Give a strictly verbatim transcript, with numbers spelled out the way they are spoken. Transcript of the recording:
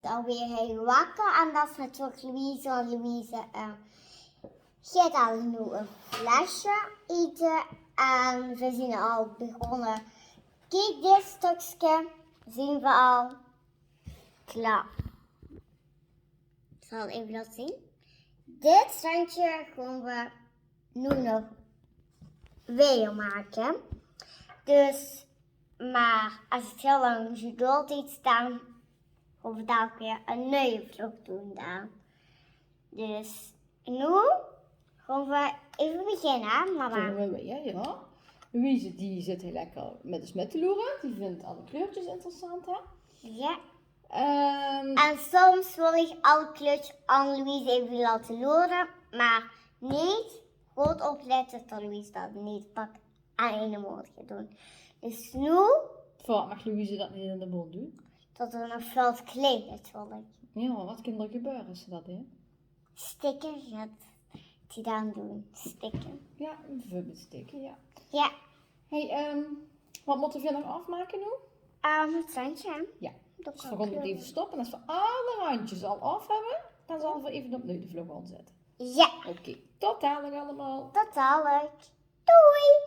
Dan weer hae wakker en dat is natuurlik Louise, want Louise eh, geit al noe e flesje ete. En we zien al begonne. Kiek, dit stökske zien we al klaor. Ik zal even laten zien. Dit randje gaon we noe nog weer make. Dus, maar as het hiel lang geduld heet, dan gaon we dalik weer 'n nuie vlog doen dan. Dus noe gaon we even beginne, hè, mama. Gaon we weer, ja. Louise die zit hiel lekker met de smid te loere. Die vindt alle kleurtjes interessant, hè? Ja. Ehm, En soms wil ik alle kleurtjes aan Louise even laten loeren, maar niet goed opletten dat Louise dat niet pak aan ene moord gaat doen. Dus noe Voor wat mag Louise dat niet in de mond doen? tot er nog veel kleed natuurlijk. Ja, maar wat kan er gebeuren als ze dat deed? Stikken gaat die dan doen. Stikken. Ja, bijvoorbeeld stikken, ja. Ja, Hey, ehm, wat moeten we nog afmaken nu? um, het randje. Ja. Dat Dus we gaan het even stoppen. Als we alle randjes al af hebben, dan zullen we even opnieuw de vlog aanzetten. Ja, Oké, tot dadelijk allemaal. tot dadelijk. Doei!